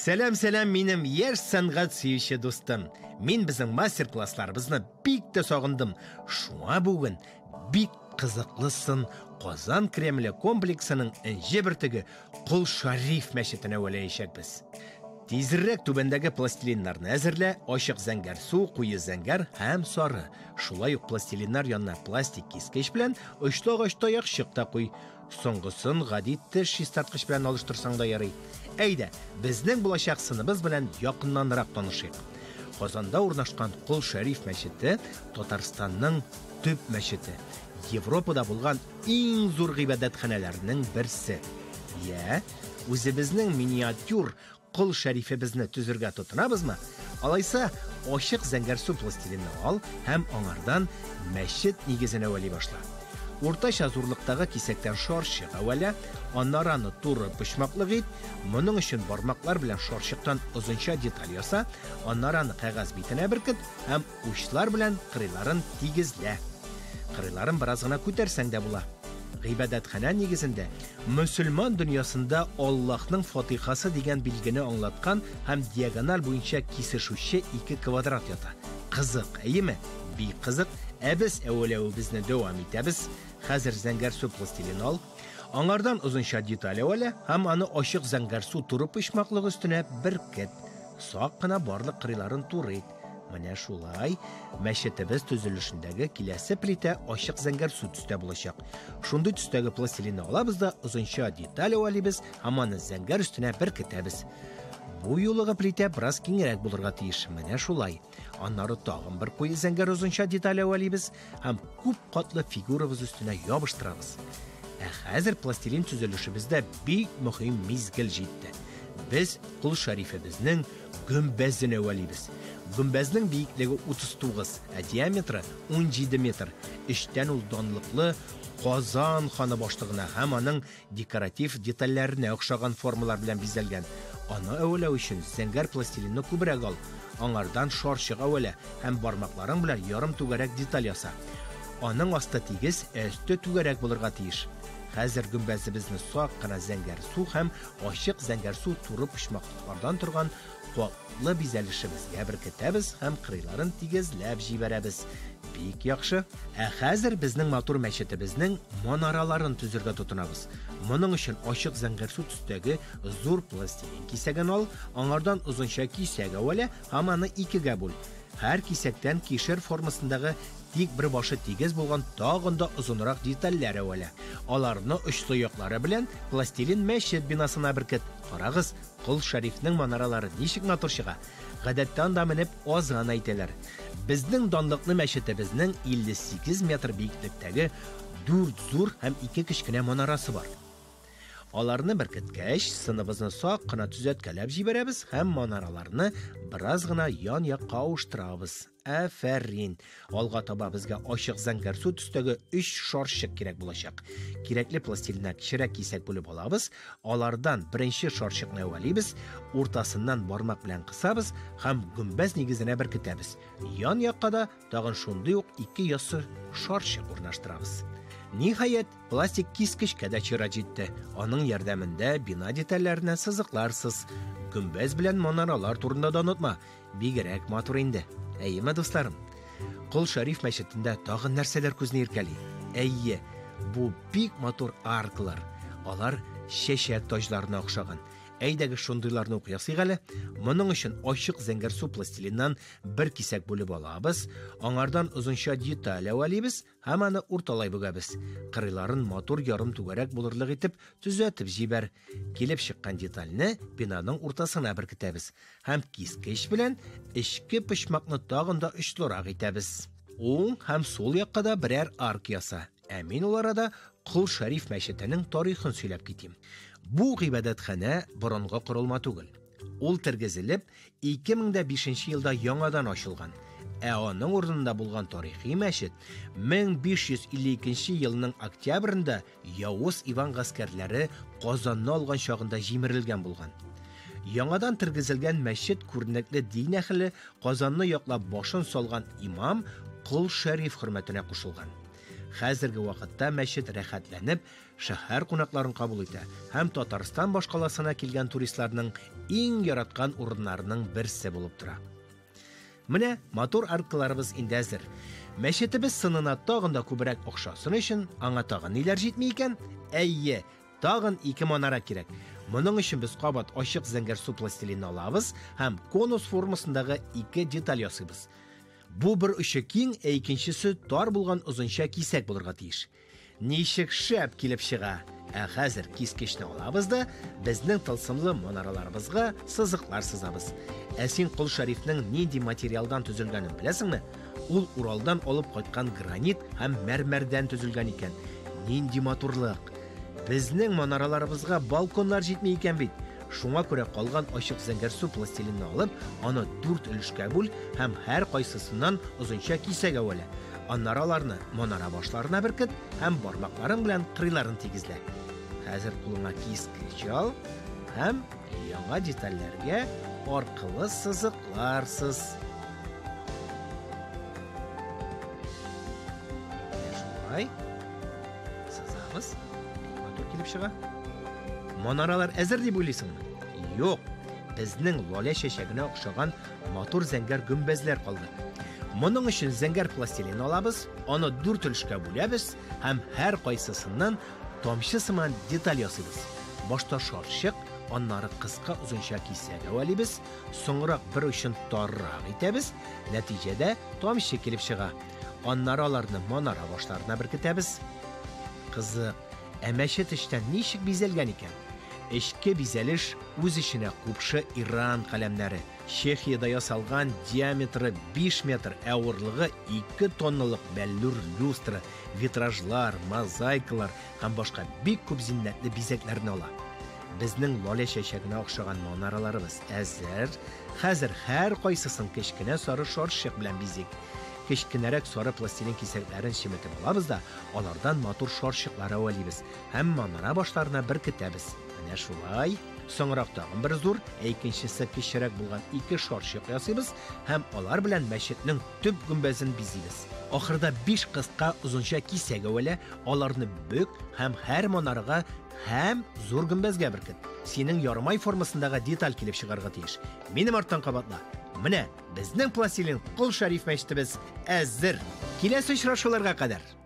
Сәлам, сәлам, минем яшь сәнгать сөюче дустым. Мин безнең мастер-классларыбызны бик тә сагындым. Шуңа бүген бик кызыклы сын Казан Кремле комплексының энҗе бөртеге Кол Шариф мәчетенә әвәләячәкбез. Тизрәк түбәндәге пластилиннарны әзерлә: ачык зәңгәр су, куе зәңгәр һәм сары. Шулай ук пластилиннар янына пластик кискеч белән очлы агач таякчык та куй. Соңгысын гади теш чистарткыч белән алыштырсаң да ярый. Әйдә, безнең булачак сыныбыз белән якыннанрак танышыйк. Казанда урнашкан Кол Шәриф мәчете Татарстанның төп мәчете. Европада булган иң зур гыйбадәтханәләрнең берсе. Йә, үзебезнең миниатюр Кол Шәрифебезне төзергә тотынабызмы? Алайса, ачык зәңгәрсу пластилинны ал һәм аңардан мәчет нигезен әвәли башла. Уртача зурлыктагы кисәктән шарчык әвәлә, аннары аны туры почмаклык ит, моның өчен бармаклар белән шарчыктан озынча деталь яса, аннары аны кәгазь битенә беркет һәм учлар белән кырыйларын тигезлә. Кырыйларын бераз гына күтәрсәң дә була. Гыйбадәтханә нигезендә мөселман дөньясында Аллаһның фатихасы дигән билгене аңлаткан һәм диагональ буенча кисешүче ике квадрат ята. Кызык, әйеме? Бик кызык. Ә без әвәләвебезне дәвам итәбез. Хәзер зәңгәрсу пластилин ал. Аңардан озынча деталь әвәлә һәм аны ачык зәңгәрсу туры почмаклык өстенә беркет. Сак кына барлык кырыйларын туры ит. Менә шулай мәчетебез төзелешендәге киләсе плитә ачык зәңгәрсу төстә булачак. Шундый төстәге пластилинны алабыз да озынча деталь әвәлибез һәм аны зәңгәр өстенә беркетәбез. Бу юлыгы плитә бераз киңрәк булырга тиеш. Менә шулай. Аннары тагын бер куе зәңгәр озынча деталь әвәлибез һәм күп катлы фигурабыз өстенә ябыштырабыз. Ә хәзер пластилин төзелешебездә бик мөһим мизгел җитте. Без Кол Шәрифебезнең гөмбәзен әвәлибез. Гөмбәзнең биеклеге 39, ә диаметры 17 метр. Эчтән ул данлыклы Казан ханы башлыгына һәм аның декоратив детальләренә охшаган формалар белән бизәлгән. Аны әвәләү өчен зәңгәр пластилинны күбрәк ал. Аңардан шарчык әвәлә һәм бармакларың белән ярым түгәрәк деталь яса. Аның асты тигез, ә өсте түгәрәк булырга тиеш. Хәзер гөмбәзебезне сак кына зәңгәрсу һәм ачык зәңгәрсу туры почмаклыклардан торган катлы бизәлешебезгә беркетәбез һәм кырыйларын тигезләп җибәрәбез. Бик яхшы. Ә хәзер безнең матур мәчетебезнең манараларын төзергә тотынабыз. Моның өчен ачык зәңгәрсу төстәге зур пластилин кисәген ал, аңардан озынча кисәк әвәлә һәм аны икегә бүл. Һәр кисәктән кишер формасындагы тик бер башы тигез булган тагын да озынрак детальләр әвәлә. Аларны очлы яклары белән пластилин мәчет бинасына беркет. Карагыз, Кол Шәрифнең манаралары ничек матур чыга. Гадәттә анда менеп азан әйтәләр. Безнең данлыклы мәчетебезнең 58 метр биеклектәге 4 зур һәм 2 кечкенә манарасы бар. Аларны беркеткәч, сыныбызны сак кына төзәткәләп җибәрәбез һәм манараларны бераз гына ян-якка авыштырабыз. Афәрин! Алга таба безгә ачык зәңгәрсу төстәге 3 шарчык кирәк булачак. Кирәкле пластилиннан кечерәк кисәк бүлеп алабыз. Алардан беренче шарчыкны әвәлибез, уртасыннан бармак белән кысабыз һәм гөмбәз нигезенә беркетәбез. Ян якка да тагын шундый ук ике яссы шарчык урнаштырабыз. Ниһаять, пластик кискечкә дә чират җитте. Аның ярдәмендә бина детальләренә сызыкларсыз. Гөмбәз белән манаралар турында да онытма. Бигрәк матур инде. Әйеме, дусларым? Кол Шәриф мәчетендә тагын нәрсәләр күзне иркәли? Әйе, бу бик матур аркалар. Алар чәчәк таҗларына охшаган. Әйдәгез шундыйларны ук ясыйк әле. Моның өчен ачык зәңгәрсу пластилиннан бер кисәк бүлеп алабыз, аңардан озынча деталь әвәлибез һәм аны урталай бөгәбез. Кырыйларын матур ярым түгәрәк булырлык итеп төзәтеп җибәр. Килеп чыккан детальне бинаның уртасына беркетәбез һәм кискеч белән эчке почмакны тагын да очлырак итәбез. Уң һәм сул якка да берәр арка яса. Ә мин ул арада Кол Шәриф мәчетенең тарихын сөйләп китим. Бу гыйбадәтханә борынгы корылма түгел. Ул тергезелеп, 2005 елда яңадан ачылган. Ә аның урынында булган тарихи мәчет 1552 елның октябрендә Явыз Иван гаскәрләре Казанны алган чагында җимерелгән булган. Яңадан тергезелгән мәчет күренекле дин әһеле Казанны яклап башын салган имам Кол Шәриф хөрмәтенә кушылган. Хәзерге вакытта мәчет рәхәтләнеп шәһәр кунакларын кабул итә һәм Татарстан башкаласына килгән туристларның иң яраткан урыннарының берсе булып тора. Менә матур аркаларыбыз инде әзер. Мәчетебез сынына тагын да күбрәк охшасын өчен аңа тагын ниләр җитми икән? Әйе, тагын ике манара кирәк. Моның өчен без кабат ачык зәңгәрсу пластилинны алабыз һәм конус формасындагы ике деталь ясыйбыз. Бу бер очы киң, ә икенчесе тар булган озынча кисәк булырга тиеш. Ничек шәп килеп чыга! Ә хәзер кискечне алабыз да безнең тылсымлы манараларыбызга сызыклар сызабыз. Ә син Кол Шәрифнең нинди материалдан төзелгәнен беләсеңме? Ул Уралдан алып кайткан гранит һәм мәрмәрдән төзелгән икән. Нинди матурлык! Безнең манараларыбызга балконнар җитми икән бит. Шуңа күрә калган ачык зәңгәрсу пластилинны алып, аны дүрт өлешкә бүл һәм һәр кайсысыннан озынча кисәк әвәлә. Аннары аларны манара башларына беркет һәм бармакларың белән кырыйларын тигезлә. Хәзер кулыңа кискеч ал һәм яңа детальләргә аркылы сызыклар сыз. Менә шулай сызабыз. Бик матур килеп чыга. Манаралар әзер дип уйлыйсыңмы? Юк. Безнең лалә чәчәгенә охшаган матур зәңгәр гөмбәзләр калды. Моның өчен зәңгәр пластилин алабыз, аны дүрт өлешкә бүләбез һәм һәр кайсысыннан тамчы сыман деталь ясыйбыз. Башта шарчык, аннары кыска озынча кисәк әвәлибез, соңрак бер очын таррак итәбез, нәтиҗәдә тамчы килеп чыга. Аннары аларны манара башларына беркетәбез. Кызык, ә мәчет эчтән ничек бизәлгән икән? Эчке бизәлеш үз эченә купшы Иран каләмнәре, Чехиядә ясалган диаметры 5 метр, ә авырлыгы 2 тонналык бәллүр люстра, витражлар, мозаикалар һәм башка бик күп зиннәтле бизәкләрне ала. Безнең лалә чәчәгенә охшаган манараларыбыз әзер. Хәзер һәр кайсысын кечкенә сары шарчык белән бизик. Кечкенәрәк сары пластилин кисәкләрен чеметеп алабыз да, алардан матур шарчыклар әвәлибез һәм манара башларына беркетәбез. Менә шулай. Соңрак тагын бер зур, ә икенчесе кечерәк булган ике шарчык ясыйбыз һәм алар белән мәчетнең төп гөмбәзен бизибез. Ахырда 5 кыска озынча кисәк әвәлә, аларны бөк һәм һәр манарага һәм зур гөмбәзгә беркет. Синең ярымай формасындагы деталь килеп чыгарга тиеш. Минем арттан кабатла. Менә безнең пластилин Кол Шәриф мәчетебез әзер. Киләсе очрашуларга кадәр.